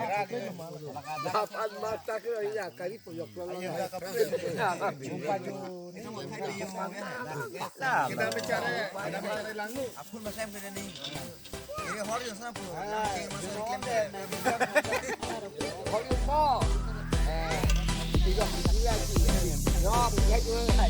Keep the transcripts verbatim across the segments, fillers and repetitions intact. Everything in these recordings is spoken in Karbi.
Dapat mata ke ya kari puyok lang. Kita bicara, kita bicara lang nu. Apun masam ke ni. Ini hor yo sana pu. Nang king masam ke. Hor yo po. Eh, tidak lagi. Yo, ya juga.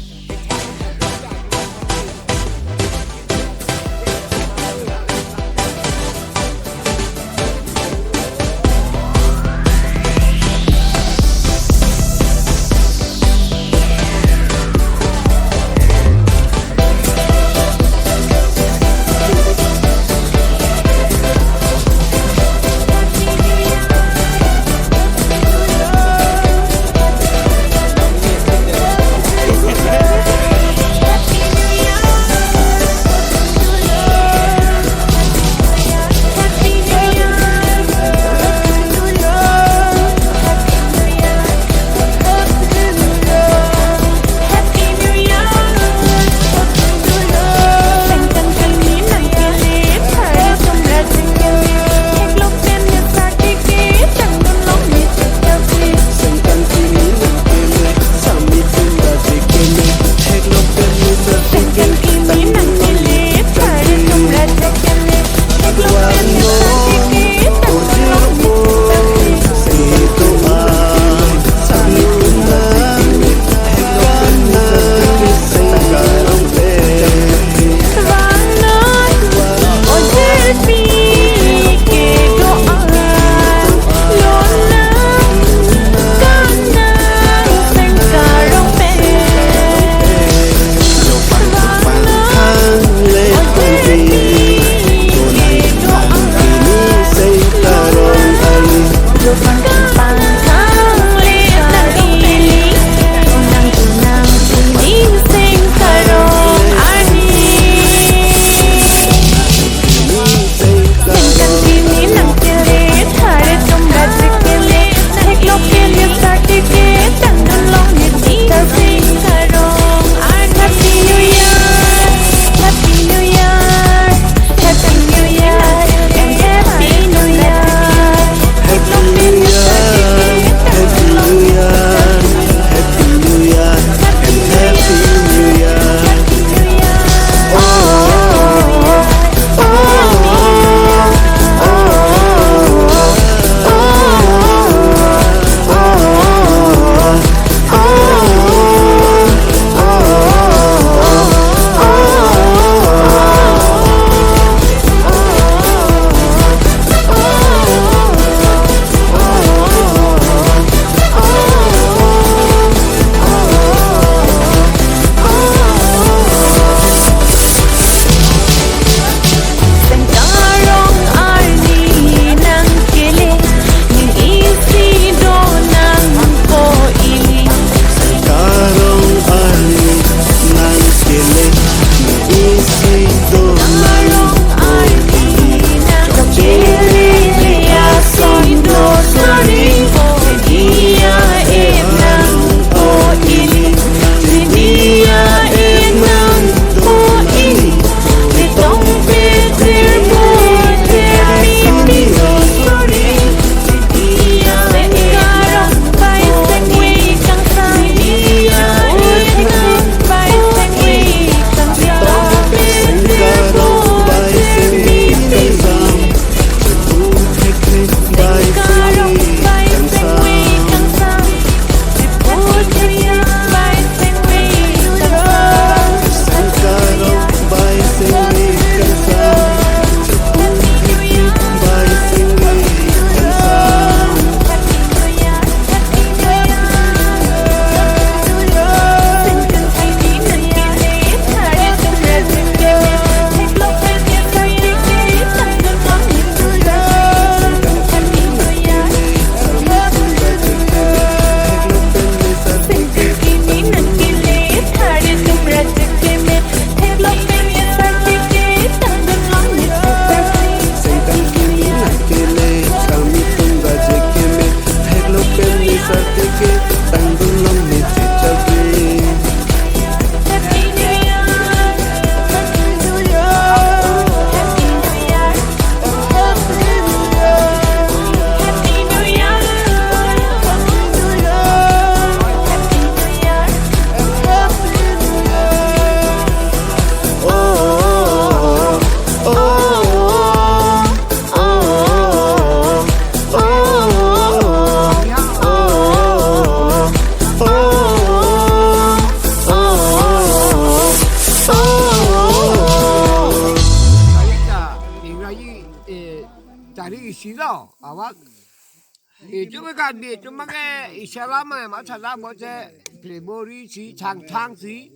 Itum ke Karbi atum ke isi alam ma thada bote February isi, Changchang isi,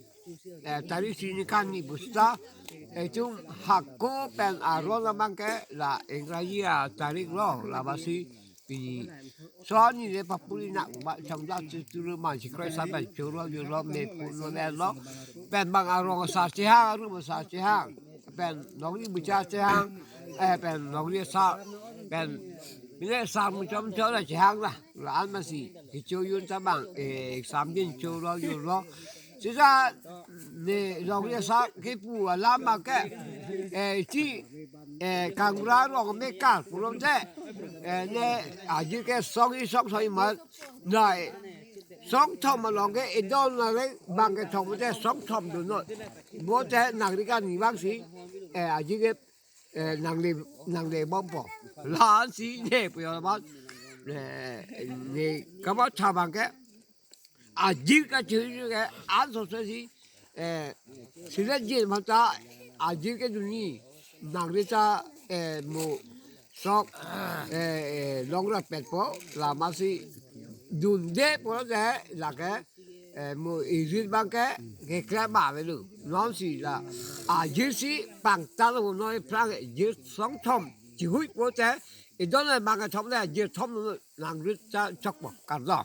eh, tarik isi ningkan ni busta. Itum hako pen aron abang ke la Ingraji atarik lo, la basi pini. So ni le papuli nak ba changda tu tu le man si kroi sa pen choro yo lo, me pu lo le lo. Pen bang arong sa chehang, arum sa chehang. Pen nongri bucha chehang, eh, pen nongri sa, pen mine sa mu chom chom la chehang la. La an masi kecho yun ta bang, eh, exam din choro yo lo. Sisa ne nongri sa kepu alam ke, eh, chi, eh, kangra rong mekar pulote, eh, ne ajir ke song isi song soi ma, nai song thom along ke idon na le bang kethom te song thom dun non. Bote nangri kani bang si, eh, ajir ke, eh, nangle, nangle bompo. La an si ne pu yo bang, eh, ne kaba tha bang ke ajir kachihui ke an so se si, eh, silet jin mata ajir kedun ni nangri ta, eh, mo sok, eh, eh, longra petpo, la masi dunde pulote lake, eh, mo irit bang ke keklem ba avelo. Non si la ajir si pangtal ho noi phrang ajir song thom chihui pulote idon le bang kethom le ajir thom lo nangri ta chokpo, kardom.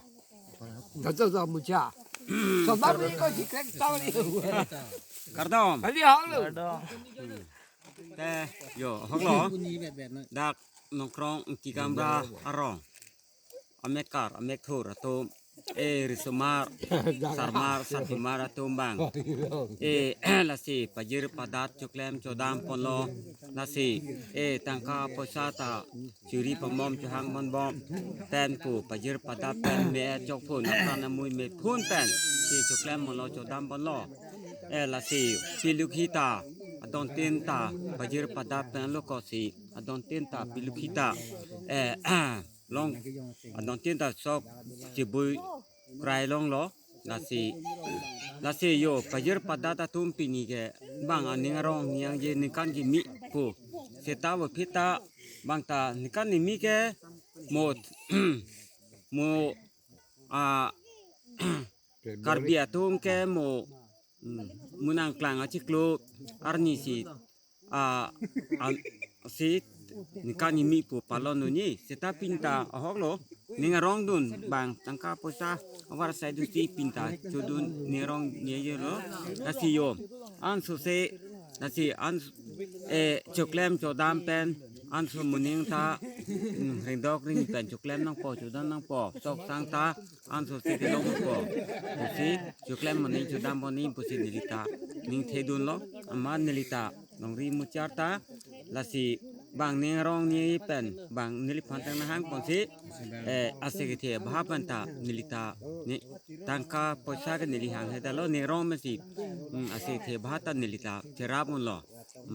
Kardom, kardom mucha. Kardom. Kardom. Kali halo. Kardom. Te, yo, ahok lo. Dak Nongkrong Ingti Kamra arong. Amekar, amekthur atum. Eh, risomar, sarmar, sarpimar atum bang. Eh, lasi pajir padat choklem chodam ponlo. Lasi, eh, tangka poisa ta chiri pamom chohang ponbom pen pu pajir padat pen me chok phun, apran amui me phun pen si choklem ponlo, chodam ponlo. Eh, lasi pilukhi ta adon tin ta pajir padat pen lo ko si adon tin ta pilukhi ta, eh, long adon tin ta sok chibui krai longlo. Lasi, lasi yo pajir padat atum pini ke bang aning arong niyang je ningkan kimi ko. Seta bo phita bang ta ningkan kimi ke mo, mo, ah, Karbi atum ke mo, hmm, mo nangklang achiklo arni si, ah, an, si ningkan kimi pu palon nuni, seta pini ta ahok lo, ning arong dun bang tangka poisa avar sai du si pini ta chodun ning arong ni yo lo, lasi yo. An so se, lasi an, eh, choklem chodam pen, an so moning ta, hmm, ringdok ring pen choklem nangpo, chodam nangpo, sok sang ta, an so si kelong po. Pusi choklem moning chodam moning pusi neli ta ning thedun lo, amat neli ta nongri muchar ta, lasi bang ning arong ni pen bang neliphan tang nahang ponsi, eh, ase kethe baha pen ta neli ta ni tangka poisa ke neli hang heda lo, ning arong mesi, hmm, ase kethe baha ta neli ta cherap lo.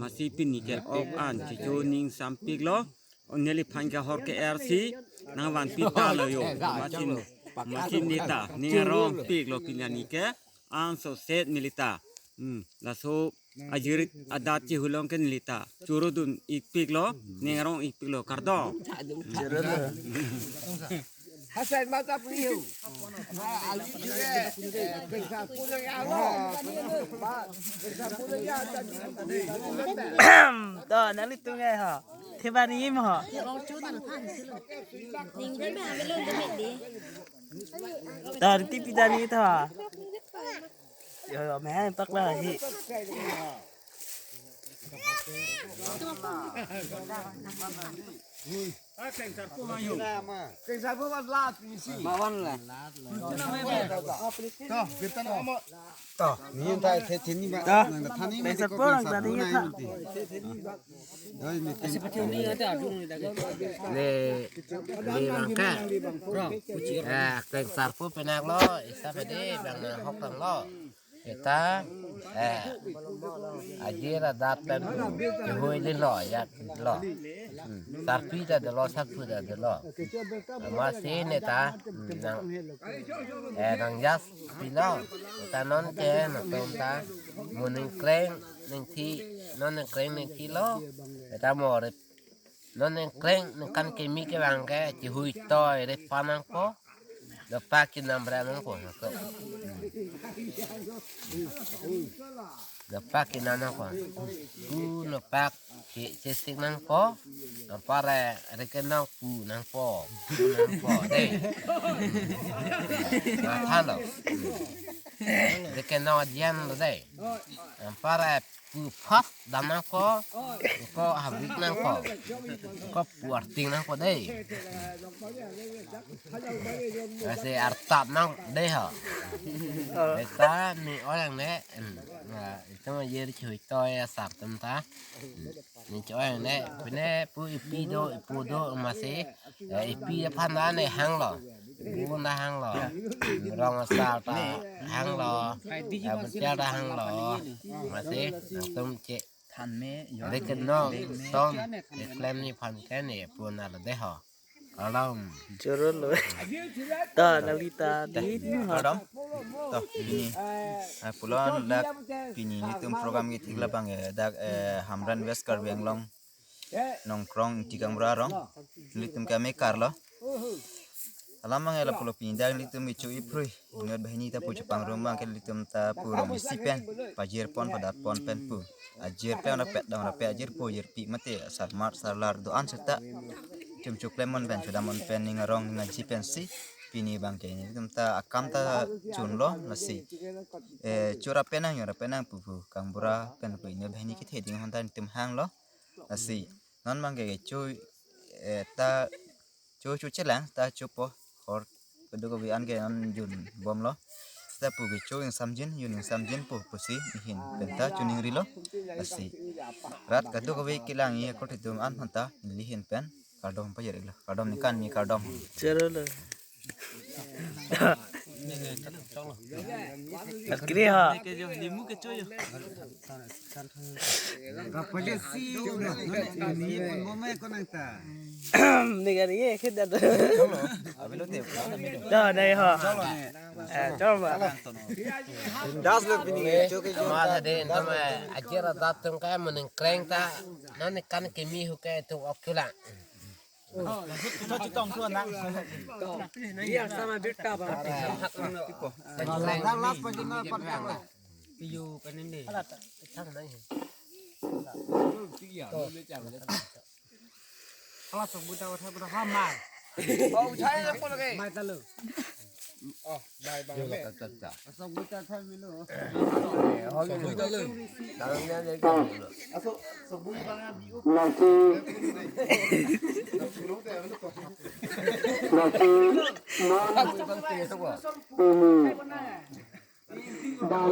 Masi pini ke ok an chicho ning sampik lo. Neliphan ke ahor ke er si nangvanpi ta lo yo. Masi, masi neli ta ning arong pik lo pini ani ke. An so set neli ta, hmm, laso ajir adat chihulong ke neli ta choro dun ik pik lo, ning arong ik pik lo, kardom. Hasan mata priu. Ma, ali jure, eh, pengsa pulang ya lo. Ma, pengsa pulang ya tadi. To, nangli tungai ho. Theba ni im ho. Ning di ba, belum di di. To, di pidani to. Yo, yo, me pakla hi. Keng Sarpo mas last ni si. Mawan la. To, kita na mo. To, ni ta the the ni ba. To, nang thani Keng Sarpo nang thani ta. Oi, ni tin. Ne, ne nang ka. Eh, Keng Sarpo penak lo, isa pede bang na hok tang lo. Eta, eh, ajir adat pen kehui le lo, ya, lo. Hmm. Sarpi ta dolo, sarpi ta dolo. Masi ne ta, hmm, nang, eh, nang jas pilo. Eta non ke, nang tom ta, mo ningkreng, ningthi, non ningkreng, ningthi lo. Eta mo rip Non ningkreng ningkan kimi kevang ke chihui toi re pa nangpo. Dopak kinam ra nangpo. Dopak kinam nangpo. Pu dopak ke chesik nangpo. Dopak re reke nang pu nangpo. Pu nangpo dei. Matha lo. Reke nang adian lo dei. Dopak re pu phas dam nangpo, ko habik nangpo, ko pu arting nangpo dei. Lasi artap nang dei ho. Beta ni orang ne, na itu mah jeri chui toi asar tem ta. Ni chui ne, pine pu ipi do, ipu do masih. Eh, ipi aphan da ne hanglo. Ipu da hanglo. Rong asar ta hanglo. Eh, becha ta hanglo. Masih langsung cek. Than me, yon Reken me, nong, beng me. Son, reklem ni phan ke ne, pu na lo dei ho. Alam. Choro lo. Ta, nalita, di, ha. Kardom. To, pini. Ah, pulo dak pini nelitum program ke thik labang ya, dak, eh, Hamren West Karbi Anglong. Nongkrong Ingti Kangbura arong. Nelitum kami karlo. Alam mang ela pulo pini dak nelitum kecho iphrui. Inut banghini ta pu chepangrum abang ke nelitum ta pu rong isi pen. Pajir pon padat pon pen pu. Ajir pen rapet dong rapet ajir pu ajir pi mate sarmar sarlar do-an seta. Chum chuklem mon pen chodam mon pen ning arong ning aji pensi. Pini abang ke nelitum ta akam ta chunlo lasi. Eh, chura penang yura penang pu pu Kangbura pen pu inut banghini kethe ding hon ta nelitum hanglo. Lasi non abang ke kecho, eh, ta cho cho chelang ta chopo hor keduk kave an ke non jun bomlo. Ta pu kecho ingsamjin, jun ingsamjin pu pusi nihin pen ta choningrilo. Lasi rat keduk kave kelang i akor thitum an hon ta nelihin pen kardom pajirlo. Kardom ningkan ni kardom. Choro lo. Kiri ha. Ni kari ye khit da. Da dai ha. Eh, choro ba. Das lo pini. Ma tha de, tama ajir adat tum ka mo ningkreng ta. Nani kan kimi hu ke tu okula. Iya sama birta ba. Ningkreng. Piyu kanin de. Thang nai. Hala sok buta uthai buta hamar. Oh, uthai nang pon lagi. Mai talu. Oh, mai bang le. Sok buta uthai milo. Sok buta le. Dalam dia dia. Sok buta bang abi. Lasi. Lasi. Ini. Bang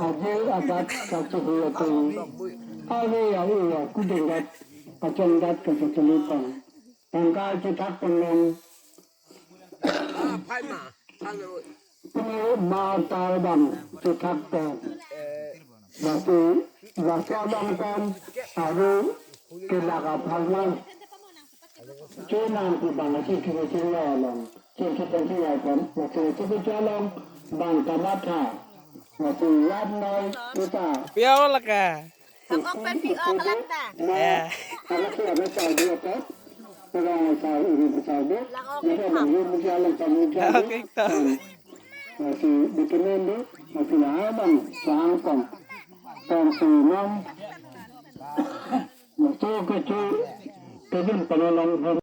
ajir adat kachihui atum. Awi awi ya kuding dat kachong dat kachachali pang. Tangka chethak pon long. Pini ma ta bang chethak pon. Lasi lasi abang pon aru kelak aphan nang. Chenang pu bang ase kiri chenglong along. Chen chen chen chenglong along. Chen chen chen chenglong bang kamatha. Chen yam noi kita. Pia ola ka. Kang ok pen pi ok lang ta. Ya. Anak saya ada saya dia apa? Orang saya ini saya dia. Lang ok. Dia pen bang dia mesti alam kamu dia. Ok to. Masih bikin ini, masih lama, sangkong. Kan si nom. Masih kecil. Kejun penolong.